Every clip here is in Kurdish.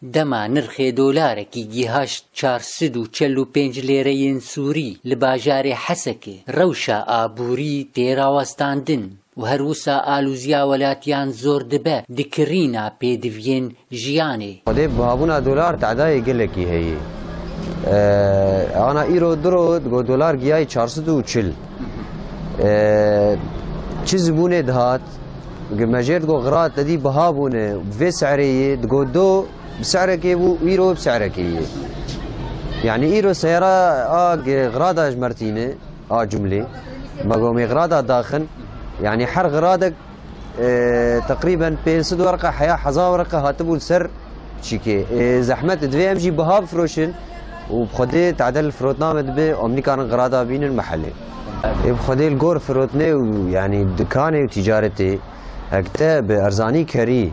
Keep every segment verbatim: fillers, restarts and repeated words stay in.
Dema nirxê dolarekî gihaşt çar sed û çel û pênc lêreyên Sûrî li bajarê Hesekê, rewşa aborî tê rawestandin û her wisa alûziya welatiyan zor dibe di kirîna pêdiviyên jiyanê. Xwedê bihabûna dolar tadayê gelekî heye. Ee, ana îro diro digo dolar giyayî çar sed û çil. Ee, çi zibûnê dihat? Gi me jêr digo xira te dî biha bûne, vê se'rê yê, digo do bi se'rekê bû, îro bi se'rekê yê. Yani îro seyara a gi xira da ji mertîne, a cumlê. Me go mê xira da daxin. Yani her xiradek, e, teqrîben pênc sed werqe heya, hezar werqe hatibû li ser çîkê. E, zehmet divê em jî biha bifroşin û bi Xwedê tadel firotna me dibe, em nikarin xira da bînin mehelê. Ê bi Xwedê li gor firotnê û, yanî, dikanê û tîcaretê, hek te bi erzanî kerî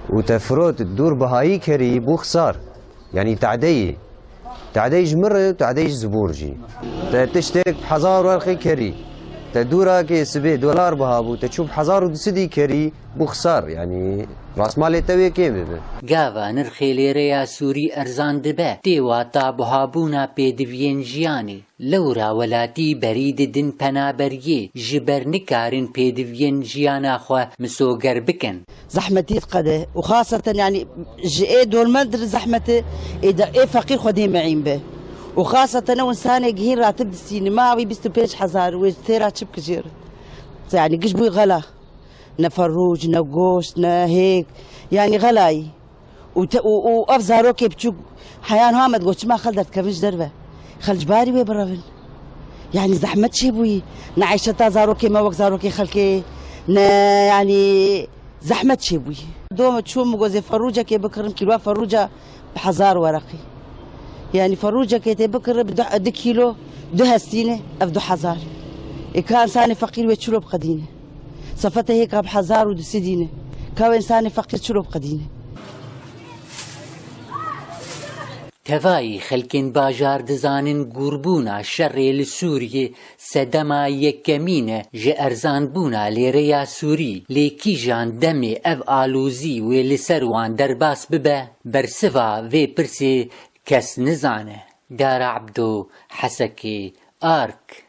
û te firot dûr bihayî kerî, bû xisar. Yanî tadeyî. Tadeyî ji min re, tadeyî ji zibûr jî. Te tiştek bi hezar werqê kerî. Te dûrakê sibê dolar biha bû, te çû bi hezar û du sedî kerî, bû xisar. Yanî rastmalê te wê kêm bibe. Gava nirxê lêreya Sûrî erzan dibe, tê wata buhabûna pêdiviyên jiyanê. Lewra welatî berî didin penaberiyê, ji ber nikarin pêdiviyên jiyana xwe misoger bikin. Zehmetî diqede û xaseten, yanî, ji ê dormend re zehmete, ê de, ê feqîr Xwedê meîn be. Û xaseten ew însanê gihîn ratib distîne, ma wî bîst û pênc hezar, wê têra çi bike jê re? Yanî giş bûyî xela. Ne ferûc, ne goşt, ne hêk. Yanî xelayî. Û te, û, û ev zarokê biçûk heyan ha me digot, çima xel derdikevin ji derve? Xel ji barî wê birevin. Yanî zehmet çêbûyî. Ne eyşeta zarokê me wek zarokê xelkê, ne, yanî, zehmet çêbûyî. Dome çûm, min got, zê ferûcekê bikirim, kîloa ferûca bi hezar wereqî. Yanî ferûcekê tê bikire bi du, du kîlo, du hestîne, ev du hezar. Ê ka însanê feqîr wê çilo biqedîne? Sefete hêka bi hezar û du sedî ne. Ka wê însanê feqîr çilo biqedîne? Tevayî xelkên bajar dizanin gûrbûna şerê li Sûriyê sedema yekemîn e ji erzanbûna lêreya Sûrî, lê kîjan demê ev alozî wê li ser wan derbas bibe, bersiva vê pirsê kes nizane. Dara Ebdo, Hesekê, Ark.